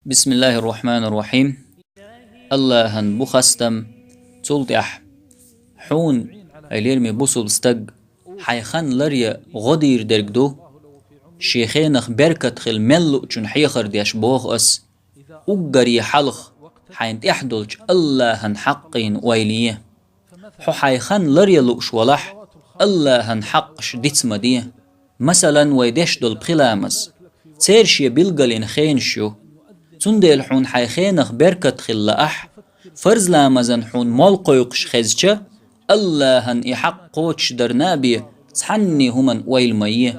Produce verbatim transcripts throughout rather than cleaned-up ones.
بسم الله الرحمن الرحيم. АллахӀан бу хастам, цул тӀехьа хьуна, ай лераме бусалба стаг, хьай хан ларъян гӀо дийр дерг ду, шен хенах беркат хила мел луучун хьехар деш, боху ас. Уггаре хьалха хьайна тӀехь долчу АллахӀан хьакъийн ойла е. Хьо хьай хан ларъян лууш валахь, АллахӀан хьакъаш диц ма де. Масалан, вай деш долу пхи ламаз. Церан шен билгалйина хенаш ю. Цундела хьуна хьай хенах беркат хила лаахь, фарз ламазан хьуна молла кхойкхуш хезча, АллахӀан и хьакъ кхочушдарна а бен, цхьанне хӀуманна ойла ма е.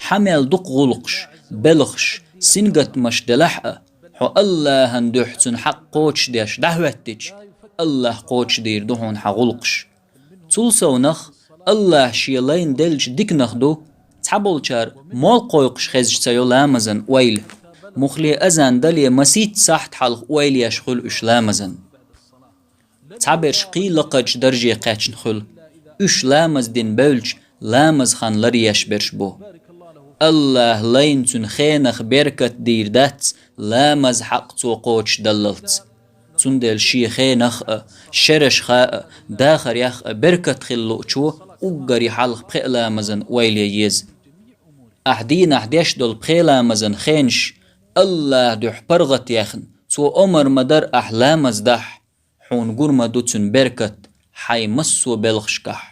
Хьан мел дукха гӀуллакхаш, белхаш, сингаттамаш делахь а, хьо АллахӀан дуьхьа цуьнан хьакъ кхочушдеш дӀахӀоьттича, АллахӀа кхочушдийр ду хьуна хьан гӀуллакхаш. Цул совнах, АллахӀа шен лайна деллачу диканах ду, цхьаболчара молла кхойкхуш хезча ца йо ламазан ойла. Муххале азан дале масийтта сахьт хьалха ойла еш хуьлу уьш ламазан. Цхьаберш кхин лакхарчу дарже кхаьчна хуьлу. Уьш ламаз дина бевлча, ламаз хан ларъеш берш бу. АллахӀа лайна цуьнан хенах беркат дийр дац, ламаз хьакъ цо кхочушдаллалц. Цундела шен хенах а, шерашха а, дахарех а беркат хила луучо уггаре хьалха пхеа ламазан ойла е еза. Ахь дийнахь деш долу пхеа ламазан хенаш АллахӀан дуьхьа паргӀат яьхна, Цо омра ма дара ахь ламаз дахь, хьуна гур ма ду цуьнан беркат хьайн массо а белхашкахь.